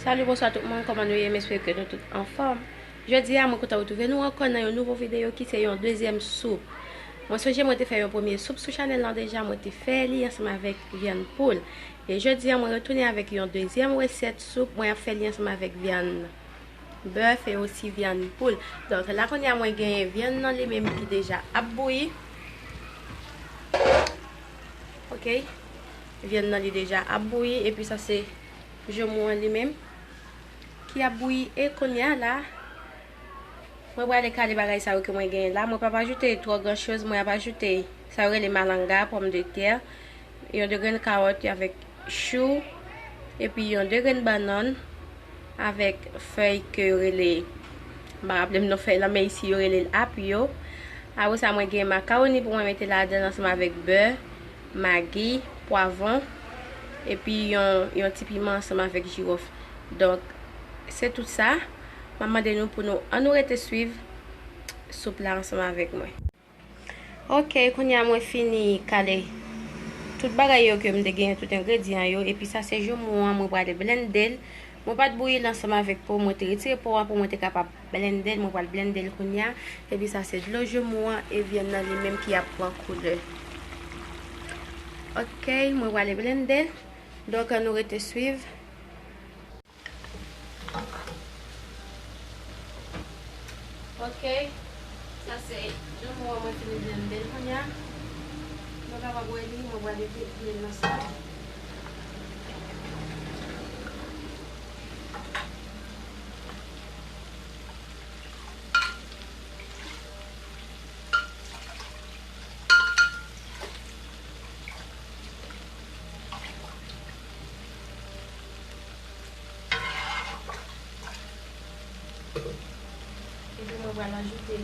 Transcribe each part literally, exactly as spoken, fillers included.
Salut, bonswa tout moun, kòman nou ye? M espere ke nou tout anfòm. Jodi a, mwen kontan retwouve nou ankò nan yon nouvo videyo ki se yon dezyèm soup. Mwen sonje mwen te fè yon premye soup sou chanèl lan deja, mwen te fè li ansanm avèk vyann poul. E jodi a, mwen retounen avèk yon dezyèm resèt soup, mwen ap fè li ansanm avèk vyann bèf e osi vyann poul. Donk, la kounye a, mwen genyen vyann nan li menm ki deja ap bouyi. Ok. Vyann nan li deja ap bouyi, epi sa se joumou an li menm ki ap bouyi. E kounye a la, mwen prale kale bagay sa yo ke mwen genyen la. Mwen p ap ajoute twò gran choz. Mwen ap ajoute sa yo rele malanga, pòmdetè, yon de grenn kawòt avèk chou, epi yon de grenn bannann avèk fèy ke yo rele, m pa raple m non fèy lan, men isi yo rele l apyo. Apre sa, mwen gen makawoni pou mwen mete ladan l ansanm avèk bè, magi, pwavwon, epi yon, yon ti piman ansanm avèk jiwòf. Donk, se tout sa. M ap mande nou pou nou, ann nou rete swiv soup la ansanm avèk mwen. Ok, kounye a mwen fini kale tout bagay yo ke m te genyen, tout engredyan yo, epi sa se joumou an, mwen prale blende l. Mwen pa t bouyi l ansanm avèk po, mwen te retire po a pou mwen te kapab blende l, mwen pral blende l kounye a, epi sa se dlo joumou an e vyann nan li menm ki ap pran koulè. Ok, mwen prale blende l, donk ann nou rete swiv. Ok, sa se joumou an, mwen fini blende l kounye a. Nou kapab wè li, mwen prale vide l nan sa. Epi mwen pral ajoute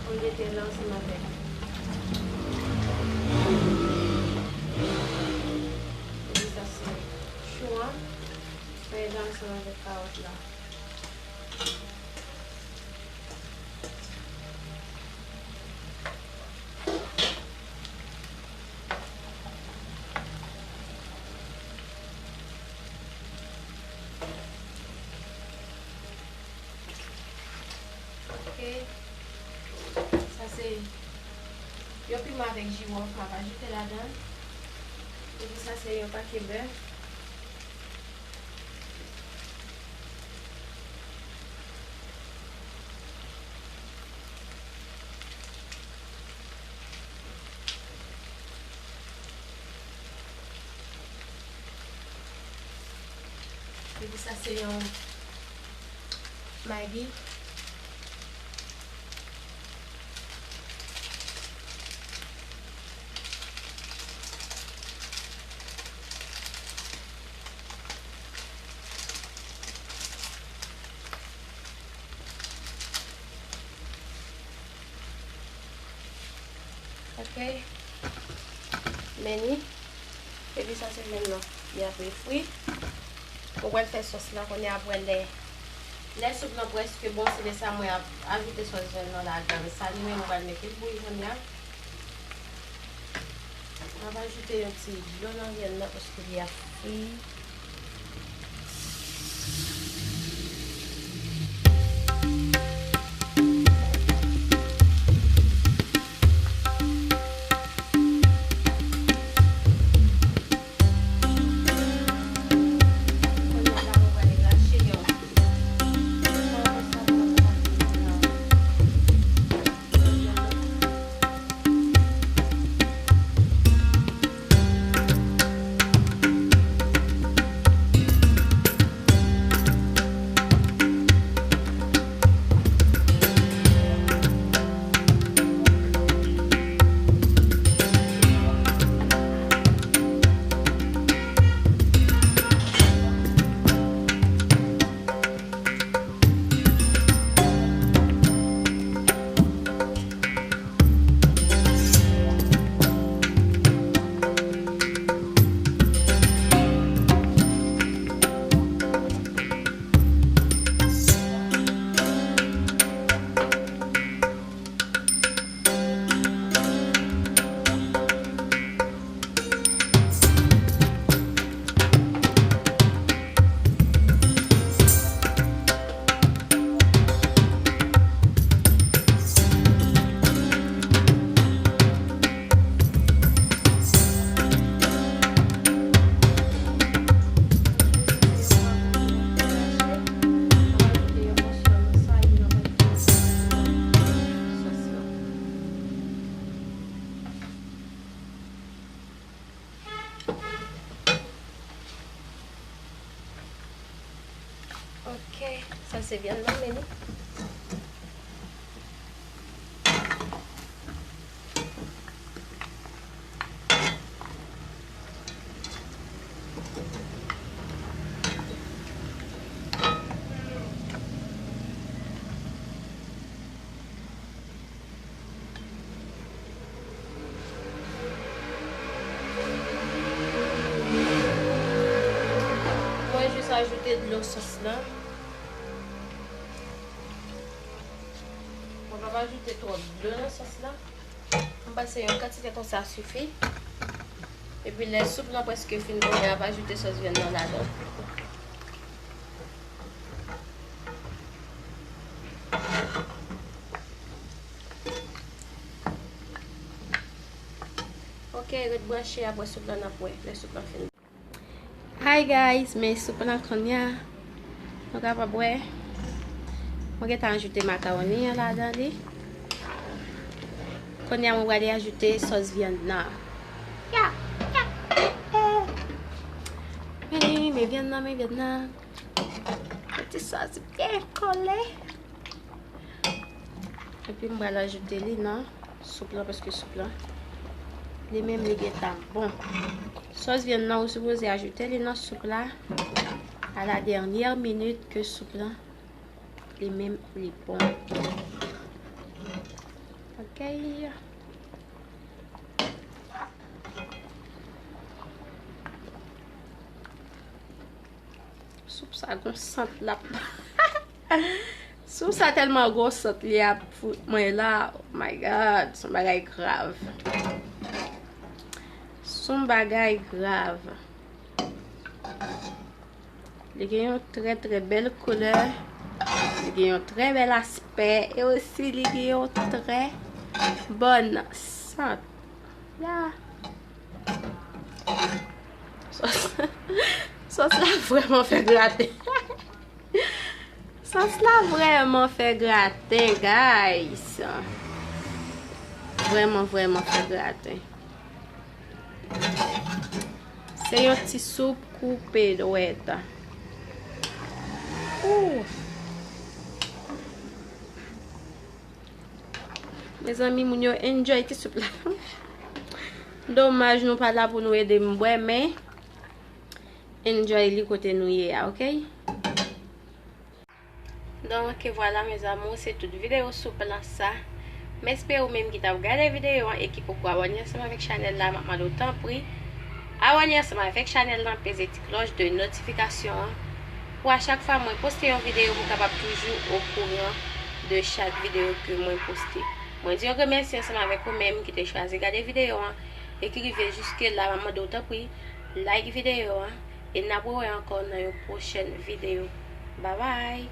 pòmdetè la ansanm avèk. Epi sa se chou an, fèy la ansanm avèk kawòt la. Ok. Sa se yon piman avèk jiwòf m ap ajoute ladan. Epi sa se yon pake bè. Epi sa se yon magi. Ok. Men ni. Epi sa se vyann nan ki ap refri. Mwen pral fè sòs la kounye a, apre lè, lè soup lan prèske bon, se lè sa mwen ap ajoute sòs vyann nan ladan l. Sa li menm mwen pral mete l bouyi kounye a. Mwen ap ajoute yon ti dlo nan vyann nan paske li ap fri. Ok, sa se vyann nan, men li. Mwen jis ajoute dlo sòs la. Mwen p ap ajoute twòp dlo nan sòs la. Mwen panse yon kantite konsa sifi. Epi lè soup lan prèske fin, kounye a, m ap ajoute sòs vyann nan ladan. Ok, ret branche, apre soup lan n ap wè lè soup lan fin. Hi guys, men soup lan kounye a. Nou kapab wè. Mwen gentan ajoute makawoni an ladan li. Kounye a mwen prale ajoute sòs vyann nan. Ya, ya. Men, men vyann nan, men vyann nan. Yon ti sòs byen kole. Epi m pral ajoute li nan soup lan, paske soup lan li menm li gentan bon. Sòs vyann nan, ou sipoze ajoute li nan soup la à la dernière minute ke soup lan li menm li bon. Ok. Soup sa gon sant l ap. Soup sa tèlman gon sant li ap fout mwen la. Oh my God, se yon bagay grav. Se yon bagay grav. Li gen yon trè, trè bèl koulè. Li gen yon trè bèl aspè. E osi, li gen yon trè bòn sant. Ya. Sòs, sòs la vrèman fè graten. Sòs la vrèman fè graten, guys. Vrèman, vrèman fè graten. Se yon ti soup koupe dwèt. Ooh. Mezanmi, moun yo enjoy ti soup la. Domaj, nou pa la pou nou ede m bwè, men enjoy li kote nou ye a, ok? Donk, vwala, mes amours, se tout videyo soup lan sa. M espere ou menm ki t ap gade videyo an e ki poko abòne ansanm avèk chanèl la, m ap mande w tanpri, abòne ansanm avèk chanèl lan, peze ti klòch de notifikasyon an. Pou a chak fwa mwen poste yon videyo, pou w kapab toujou okouran de chak videyo ke mwen poste. Mwen di yon gran mèsi ansanm avèk ou menm ki te chwazi gade videyo an e ki rive jiske la, m ap mande w tanpri, like videyo an e n ap rewè ankò nan yon pwochèn videyo. Babay!